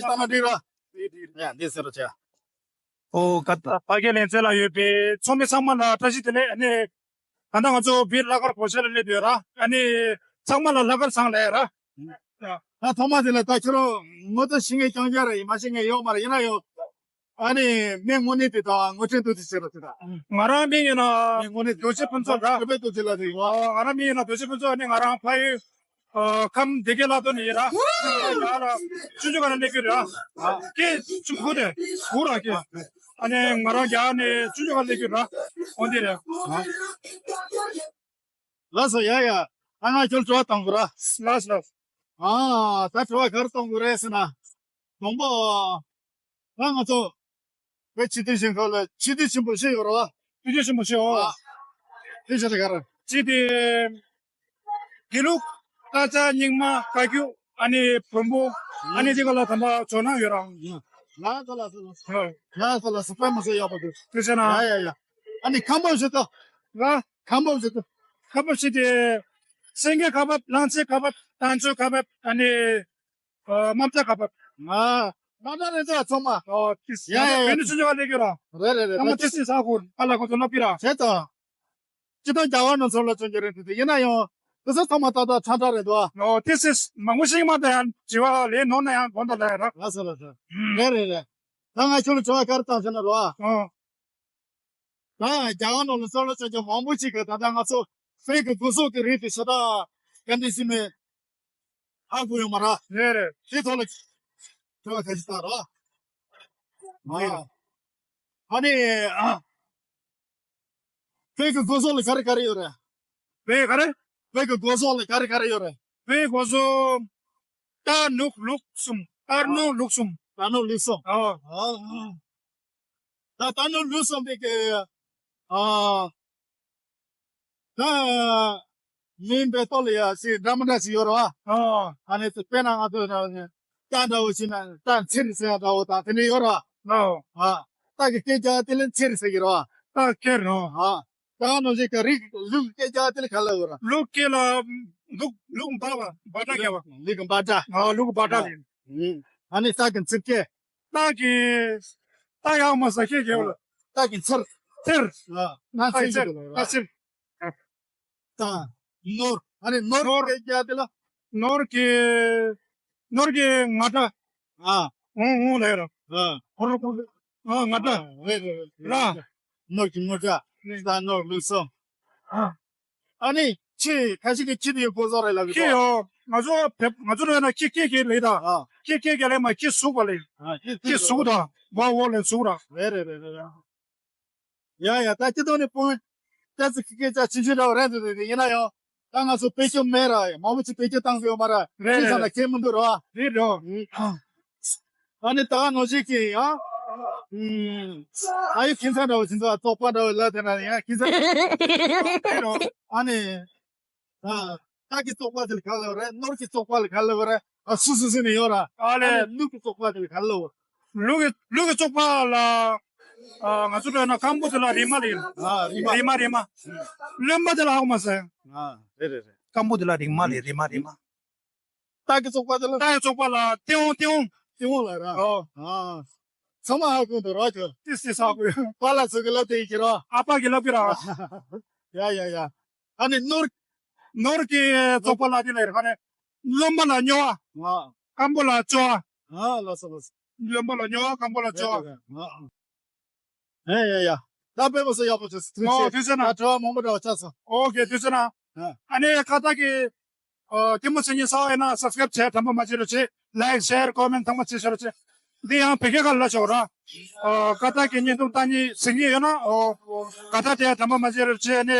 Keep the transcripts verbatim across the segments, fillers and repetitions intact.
ལྟ་ན་འགྲིག་ར། ཡ་འདི་ཟེར་རོ་ཆ། ཨོ་ཀ་ད། ཕ་གི་ལེན་ཚེ་ལ་ཡོད་པའི་ཚོགས་མི་ཚང་མ་ལ་བཀྲ་ཤིས་བདེ་ལེགས། ཨ་ནི་ད་ལྟ་ང་ཚོ་བིར་ལྷ་མཁར་སྒོ་ཕྱེ་ལ་སླེབས་ཡོད་ར། ཨ་ནི་ཚང་མ་ལ་ལྷ་མཁར་བཟང་ལ་ཡ་ར། ད་ཐོག་མ་དེ་ལ་ད་ཁྱོད་རང་ངོ་ཚ་ཤི་ངེས་རྐྱང་རྐྱང་ར་ཡིན་མ་ཤི་ངེས་ཡོད་མ་ར། ཡིན་ན་ཡང་ཨ་ནི་མི་དངོས་གནས་དེ་དང་ངོ་འཕྲད་འདུག་དེ་ཟེར་ར་དེ་དང་། ང་རང་མིང་ཡིན་ན་མི་དངོས་གནས་རྡོ་རྗེ་ཕུན་ཚོགས་ར། དཔེ་རྡོ་རྗེ་ལ་དེ་ཡོད། ང་རང་མིང་ཡིན་ན་རྡོ་རྗེ་ཕུན་ཚོགས། ཨ་ནི་ང་རང་ཕ་ཡུལ་ཨ་ཁམས་བདེ་སྐྱིད་ལ་དོ་ནི་ཡིན་ར། ཡ་ལ་ཆུ་ཆུ་ག་ན་ལེགས་ཀྱི་ར། ཀེ་ཆུ་ཁུ་དེ་ཁུ་ར་ཀེ། ཨ་ནི་ང་རང་རྒྱ་ནས་ཆུ་ཆུ་ག་ལེགས་ཀྱི་ར། འོན་དེ་རེད། ལགས་སོ། ཡ་ཡ། ཨ་ང་ཁྱོད་དྲི་བ་གཏོང་དགོས་ར། ལགས་ལགས། ཨ་ད་དྲི་བ་ག་རེ་གཏོང་དགོས་རེད་ཟེར་ན། དང་པོ། ད་ང་ཚོ་བོད་སྤྱི་འཐུས་ཞིང་ཁམས་ལ་སྤྱི་འཐུས་ཆེན་པོ་ཞིག་ཡོད་རེད་བ། སྤྱི་འཐུས་ཆེན་པོ་ཞིག་ཡོད། ཨ། དེ་ཆ་ལ་ག་རེ། སྤྱི་འཐུས་དགེ་ལུགས། དཀར་ཆག་རྙིང་མ། བཀའ་བརྒྱུད། ཨ་ནི་བོན་པོ། ཨ་ནི་དེ་ག་ལ་ད་ལྟ་ཇོ་ནང་ཡོད་རང་། ལ་ས་ལ་ས་ལ་ཧོ། ལ་ས་ལ་ས་དཔེ་མ་ཟེར་ཡག་པོ་འདུག་དེ་ཆ་ན། ཡ་ཡ་ཡ། ཨ་ནི་ཁམས་པ་ཞིག་ཏུ། ལ། ཁམས་པ་ཞིག་ཏུ། ཁམས་པ་ཞིག་དེ། སེང་གེ་ཁ་འབབ། གླང་ཆེན་ཁ་འབབ། དང་ཆོས་ཁ་འབབ། ཨ་ནི། ཨ་དམར་ཆ་ཁ་འབབ། ང་། དམར་ཆ་རེད་ཚོ་ཚང་མ། ཨོ་ཏིས། ཡ་ཡ་ཡ། བོད་ནི་ཆུ་ཆུ་བ་ལེགས་ཡོད་ར། རེད་རེད་རེད། ད་མ་ཏིས་ཏིས་ས་ཁུར་ཨ་ལ་ཁོ་ཚོ་ལོ་པི་ར། བྱས་ཙང་། སྤྱི་དང་རྒྱ་གར་ནང་ཚོ་ལ་བྱོན་གྱི་རེད་དེ། ཡིན་ན་ཡང་དེ་ཚོ་ཚང་མ་ཏག་ཏག་ཁྲ་ཁྲ་རེད་དོ། ཨོ་ཏིས་ཏིས་མང་པོ་ཞིག་མ་ད་ཡང་བྱི་བ་ལས་ནོར་ན་ཡང་དགོན་ད་ལ་ཡ་ར། ལ་ས་ལ་ས། རེད་རེད་རེད། ད་ང་ཁྱོད་ལ་དྲི་བ་ག་རེ་བཏང་ཟེར་ན་རོ། ཨོ། ད་རྒྱ་གར་ནང་ལ་གསོལ་རས་བྱེད་མཁན་མང་པོ་ཞིག་གིས་ད་ལྟ་ང་ཚོ་བོད་ཀྱི་སྒོ་ཟོག་གི་རིགས་དེ་ཞེ་དྲག་ག་འདྲ་ཞིག་མེད། ཧ་གོ་ཡོད་མ་རེད། རེད་རེད། དེ་ཐོག་ལ་དྲི་བ་ཁ་ཤས་བཏང་རོགས། ཨ་ནི། ཨ། བོད་ཀྱི་སྒོ་ཟོག་ལ་ག་རེ་ག་རེ་ཡོད་རེད། བོད་ག་རེ། བོད་ཀྱི་སྒོ་ཟོག་ལ་ག་རེ་ག་རེ་ཡོད་རེད། བོད་སྒོ་ཟོག་རྟ་ནོར་ལུག་གསུམ། རྟ་ནོར་ལུག་གསུམ། རྟ་ནོར་ལུག་གསུམ། ཨ། ཨ། ད་རྟ་ནོར་ལུག་གསུམ་དེ་གི། ཨ། ད་མིང་འབོད་སྟངས་ལ་ཡ་ཞིག་འདྲ་མི་འདྲ་ཞིག་ཡོད་རེད་བ། ཨ། ཨ་ནི་དཔེར་ན་ང་ཚོ་ནང་ནས་རྟ་འདྲ་བོ་ཞིག་ན་རྟ་མཚེར་ཟེར་ཡ་འདྲ་བོ་དང་དེ་འདྲ་ཡོད་རེད་བ། ཨ། ཨ། རྟ་གི་སྐད་རྒྱག་དེ་ལ་མཚེར་ཟེར་གྱི་རེད་བ། རྟ་སྐད་རེད། ཨ། ད་ནང་བཞིན་གྱི་རིགས་ལུག་སྐད་རྒྱག་དེ་ལ་ག་ལ་ཡོད་རེད། ལུག་སྐད་ལ་ལུག་ལུག་འབའ་བ་འབའ་སྒྲ་རྒྱག་པ། ལུག་འབའ་སྒྲ། ཨ། ལུག་འབའ་སྒྲ་ལ་ཡིན། ཨ་ནི་རྟ་གི་མཚེར་སྐད། རྟ་གི། རྟ་ཡག་མ་ཟ་ཁྱེད་རྒྱལ་བ་ལ། རྟ་གི་མཚེར། མཚེར། ང་མཚེར་གྱི་འདུག་ལ། རྟ་མཚེར། རྟ། ནོར། ཨ་ནི་ནོར་ནོར། གི་རྒྱ་དེ་ལ། ནོར་གི། ནོར་གི་ང་སྒྲ། ཨ། ཨུང་ཨུང་ལ་ཡོད་ར། ཨ། ཧོ་རོ་ཧོ་རོ། ཨ། ང་སྒྲ། རེད་རེད་རེད། ར། ནོར་གི་ངོ་སྒྲ། རེད། རྟ་ནོར་ལུག་གསུམ། ཨ། ཨ་ནི་ཁྱི་ཁ་ཤས་ཀྱིས་ཁྱི་དེ་ཡོད་གོ་ས་རེད་ལབ་ཀྱི་ཁྱི་འདུག་ཡོད། ང་ཚོ་བེབ་ང་ཚོ་རེད་ན་ཁྱི་ཁྱི་ཁྱི་ལེ་ད། ཨ། ཁྱི་ཁྱི་ཁྱི་ལེ་མ་ཁྱི་ཟུག་པ་ལེ། ཨ། ཁྱི་ཁྱི་ཟུག་ད། བ་འོ་ལེ་ཟུག་ར། རེད་རེད་རེད་རེད། ཡ་ཡ་ད་ཁྱི་དོན་ནི་སྤུན། ཏེ་ཙི་ཁི་ཁི་ཅག་ཆུང་ཆུང་འདྲ་བོ་རེད་འདུག་དེ་ཡིན་ན་ཡང་། ད་ང་ཚོ་བེད་སྤྱོད་མེད་ར། མང་པོ་ཅིག་བེད་སྤྱོད་བཏང་གི་ཡོད་མ་ར། རེད་ཁྱི་ཚང་ལ་ཁྱད་མི་འདུག་ར། རེད་རོ། ཨ་ནི་ད་ག་ནང་བཞིན་གྱི་ཡང་། ཨ་ཡུ་ཁྱིམ་ཚང་འདྲ་བོ་ཅིག་འདུག་བཙོག་པ་འདྲ་བོ་ལ་དེ་ན་ཡང་ཁྱིམ་ཚང་། ཨ་ནི། ཨ། རྟ་གི་བཙོག་པ་དེ་ལ་ག་ལབ་རེད། ནོར་གྱི་བཙོག་པ་ལ་ག་ལབ་རེད། ཨ་སུ་སུ་སུ་ནས་ཡོད་ར། ཨ་ལེ། ཨ་ནི་ལུག་གི་བཙོག་པ་དེ་ལ་ག་ལབ། ལུག་གི་ལུག་གི་བཙོག་པ་ལ། ཨ་ང་ཚོ་ལ་ན་སྐམ་པོ་དེ་ལ་རིལ་མ་ལབ་ཡིན། ཨ་རིལ་མ། རིལ་མ་རིལ་མ། རློན་པ་དེ་ལ་ཧ་གོ་མ་སོང་། ཨ་རེད་རེད་རེད། སྐམ་པོ་དེ་ལ་རིལ་མ་ལབ། རིལ་མ་རིལ་མ། རྟ་གི་བཙོག་པ་དེ་ལ། རྟ་གི་བཙོག་པ་ལ་ཏེའོང་ཏེའོང་། ཏེའོང་ལབ་ར། ཨོ། ཨ། ཚང་མ་ཧ་གོ་འདུག་ར་ཁྱོད། ཏིས་ཏིས་ཧ་གོ་ཡོད། པཱ་ལགས་ཚོ་གི་ལབ་དེ་ཡིན་གྱི་ར། ཨ་ཕ་གི་ལབ་གི་ར། ཡ་ཡ་ཡ། ཨ་ནི་ནོར། ནོར་གྱི་བཙོག་པ་ལ་དེ་ལ་ཡོད་ར་ནི། རློན་པ་ལ་སྨྱོ་བ། ཨ། སྐམ་པོ་ལ་བཙོ་བ། ཨ་ལགས་སོ་ལགས་སོ། རློན་པ་ལ་སྨྱོ་བ། སྐམ་པོ་ལ་བཙོ་བ། ཨ། ཨེ་ཡ་ཡ། ད་དཔེ་མ་སྲིད་ཡག་པོ་བྱས་སོང་། ཐུགས་རྗེ་ཆེ། ཨོ་ཐུགས་རྗེ་གནང་། ད་དྲི་བ་མང་པོ་འདྲ་བ་ཆགས་སོང་། ཨོ་ཁེ་ཐུགས་རྗེ་གནང་། ཨ། ཨ་ནི་ཁ་ཏ་གི། ཨོ་ཐེངས་མ་ཚེ་ཉིན་གསར་པ་ཡིན་ན་སབ་སི་ཀ་རེབ་བྱས་དམ་པ་མ་བརྗེད་རོགས་བྱེད། ལའིག་ཤེར་ཀོ་མེན་ཐམས་ཅད་བྱེད་ཤོག་རོགས་བྱེད། འདི་ཡང་བོད་སྐད་ཁ་ལ་ཆོག་ར། ཨོ་ཁ་ཏ་གི་བརྙན་ཐུང་ལྟ་སྙིང་གཟིགས་སྙིང་ཡོད་ན། ཨོ་ཁ་ཏ་བྱས་དམ་པ་མ་བརྗེད་རོགས་བྱེད། ཨ་ནི་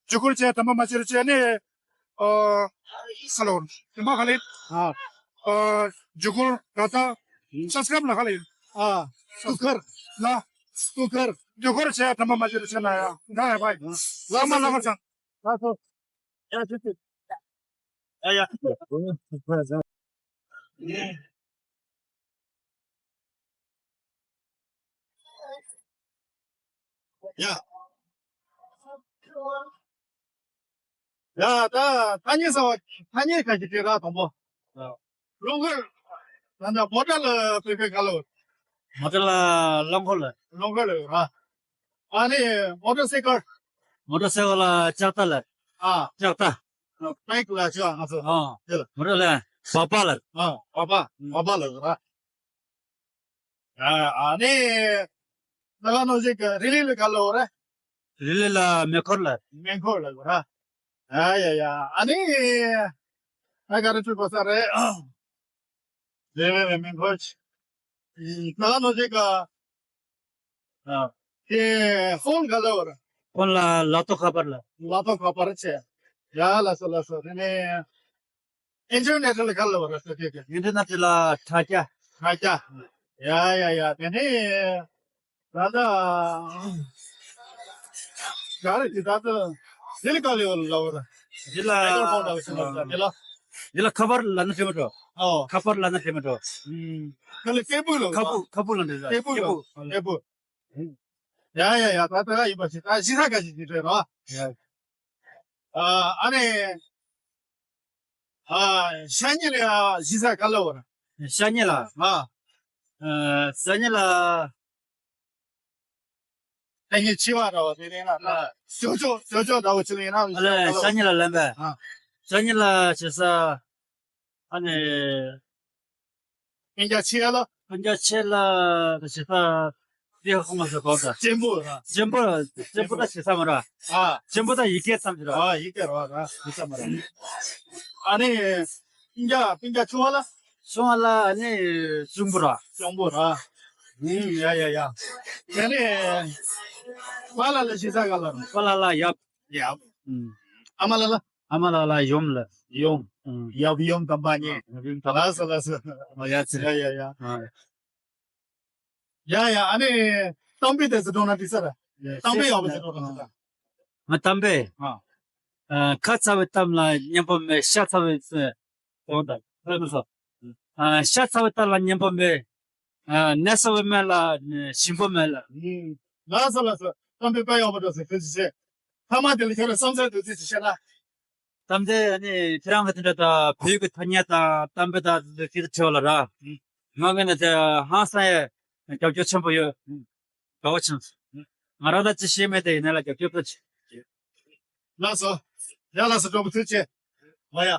བརྒྱུད་སྐུར་བྱས་དམ་པ་མ་བརྗེད་རོགས་བྱེད། ཨ་ནི། ཨོ། ཧ་ལོ། དེ་མ་ག་ལེ། ཨ། ཨོ། བརྒྱུད་སྐུར་ཁ་ཏ། སབ་སི་ཀ་རེབ་ལ་ག་ལེ། ཨ། སྐུ་མཁར། ལ། སྐུ་མཁར། བརྒྱུད་སྐུར་བྱས་དམ་པ་མ་བརྗེད་རོགས་བྱེད་ན་ཡ། ད་ཡ་བའི། ལ་མ་ལ་ག་ཚང་། ལགས་སོ། ཡ་ཅི་ཅི། ཡ་ཡ། ཡ། ཡ་ད་ཐ་སྙད་ཟེར་བ་ཐ་སྙད་ག་ཅིག་དྲིས་ར་དང་པོ། ལུང་ཁུག་ད་ལྟ་མོ་ཊ་ལ་ཕེབས་པའི་ག་ལ་ཡོད། མོ་ཊ་ལ་རླངས་འཁོར་ལ། རླངས་འཁོར་ལ་ཡོད་ར། ཨ་ནི་མོ་ཊར་སའི་ཀལ། མོ་ཊར་སའི་ཀལ་ལ་ལྕགས་རྟ་ལ། ཨ། ལྕགས་རྟ། བའིཀ་ལ་ཆ་ང་ཚོ། ཨ། དེ་ལ། མོ་ཊ་ལ་བ་པ་ལ། ཨ། བ་པ། བ་པ་ལ་ཡོད་ར། ཨ་ནི་ད་ག་ནང་བཞིན་གྱི་རི་ལི་ལ་ག་ལ་ཡོད་ར། རི་ལི་ལ་མེ་འཁོར་ལ། མེ་འཁོར་ལ་ཡོད་ར། ཨ་ཡ་ཡ། ཨ་ནི་ད་ག་རེ་བྲིས་དགོས་ས་རེད། རེད་རེད་རེད། མེ་འཁོར་ཆེ། ད་ག་ནང་བཞིན་གྱི། ཨ། དེ་ཧྥོན་ག་ལ་ཡོད་ར། ཧྥོན་ལ་ལག་ཐོགས་ཁ་པར་ལ། ལག་ཐོགས་ཁ་པར་ཆེ། ཡ་ལགས་སོ་ལགས་སོ། དེ་ནས་ཨིན་ཊར་ནེཊ་ལ་ག་ལ་ཡོད་ར། ཨིན་ཊར་ནེཊ་ལ་དྲ་རྒྱ། དྲ་རྒྱ། ཡ་ཡ་ཡ། དེ་ནས་ད་ལྟ་ག་རེ་དེ་ད་ལྟ་དེ་ལ་ག་ལ་ཡོད་ལ་ཡོད་ར། འདི་ལ་མའི་ཀོ་ཧྥོན་འདྲ་བོ་ཞིག་ལ་འདི་ལ། འདི་ལ་ཁ་པར་ལབ་ན་དྲན་མི་འགྲོ། ཨོ། ཁ་པར་ལབ་ན་དྲན་མི་འགྲོ། ཨུམ། ག་ལ་སྐད་འབོད་ལ། ཁ་སྦུག་ཁ་སྦུག་ལབ་ན་དྲན། སྐད་འབོད་ལ། སྐད་འབོད། སྐད་འབོད། ཡ་ཡ་ཡ། ད་ད་ཡིན་པ་ཞིག་ད་གཞི་ས་ག་ཞིག་ཅིག་རེད་ར། ཡ། ཨ། ཨ་ནི། ཨ། ཤ་ཉེ་ལ་གཞི་ས་ག་ལ་ཡོད་ར། ཤ་ཉེ་ལ། ཨ། ཨ། ཤ་ཉེ་ལ། ཤ་ཉེ་ཆེ་བ་འདྲ་བོ་དེ་ཡིན་ན། ཨ། ཞོག་ཇོ་ཞོག་ཇོ་འདྲ་བོ་ཅིག་ཡིན་ན། ཨ་ལས། ཤ་ཉེ་ལ་ལན་པས། ཨ། ཤ་ཉེ་ལ་ཞེ་ས། ཨ་ནི། སྤུན་ཀྱག་ཆེ་ལ། སྤུན་ཀྱག་ཆེ་ལ་ཞེ་ས། དེ་ཧ་མ་ཟེར་གོ་ད། གཅེན་པོ་ར། གཅེན་པོ་ར། གཅེན་པོ་ད་ཞེ་ས་མ་ར། ཨ། གཅེན་པོ་ད་ཡི་གེ་ཙམ་ཞིག་ར། ཨ། ཡི་གེ་ར་ར་ཡི་ཙམ་མ་ར། ཨ་ནི། སྤུན་ཀྱག་སྤུན་ཀྱག་ཆུང་བ་ལ། ཆུང་བ་ལ་ཨ་ནི་གཅུང་པོ་ར། གཅུང་པོ་ར། ཨུམ། ཡ་ཡ་ཡ། དེ་ནས་པཱ་ལགས་ལ་ཞེ་ས་ག་ལ་ར། པཱ་ལགས་ལ་ཡབ། ཡབ། ཨུམ། ཨ་མ་ལགས་ལ། ཨ་མ་ལགས་ལ་ཡུམ་ལ། ཡུམ། ཨུམ། ཡབ་ཡུམ་དམ་པ་གཉིས། ཡབ་ཡུམ་དམ་པ། ལགས་སོ་ལགས་སོ། ཨ། ཡ་ཚེ། ཡ་ཡ་ཡ། ཨ། ཡ་ཡ། ཨ་ནི་གཏམ་དཔེ་དེ་ཚོ་སྒྲོག་ན་འགྲིག་ས་རེད། ཡ། གཏམ་དཔེ་ཡག་པོ་ཞིག་སྒྲོག་ན་འགྲིག་ས། ང་གཏམ་དཔེ། ཨ། ཨ། ཁ་ཚ་བའི་གཏམ་ལ་སྙན་པོ་མེད། ཤ་ཚ་བའི་གཏམ་དང་ལྷན་དུ་སོ། ཨ། ཤ་ཚ་བའི་གཏམ་ལ་སྙན་པོ་མེད། ཨ། ནད་ཚ་བའི་སྨན་ལ་ཞིམ་པོ་མེད་ལ། ཨུམ། ལགས་སོ་ལགས་སོ། གཏམ་དཔེ་དཔེ་ཡག་པོ་འདུག་ཟེར། ཐུགས་རྗེ་ཆེ། མཐའ་མ་དེ་ལ་ཁྱོད་རང་བསམ་ཚུལ་འདུག་ཚིག་ཅིག་བཤད་ན། གཏམ་དཔེ་ཨ་ནི་ཁྱེད་རང་གི་དེ་འདྲ་དང་བོད་ཀྱི་ཐ་སྙད་དང་གཏམ་དཔེ་དང་དེ་འདྲ་བྲིས་ལ་ར། ང་གི་ནི་དེ་ཧང་སང་ཡ་རྒྱབ་སྐྱོར་ཆེན་པོ་ཡོད། དགའ་བོ་བྱུང་། ང་རང་ད་ཅི་ཤེས་མེད་དེ་ཡིན་ན་ལ་རྒྱབ་སྐྱོར་ཕུལ་ཆེ། ལགས་སོ། ཡ་ལགས་སོ། སྤྲོ་པོ་ཐུགས་རྗེ་ཆེ། ཨོ་ཡ།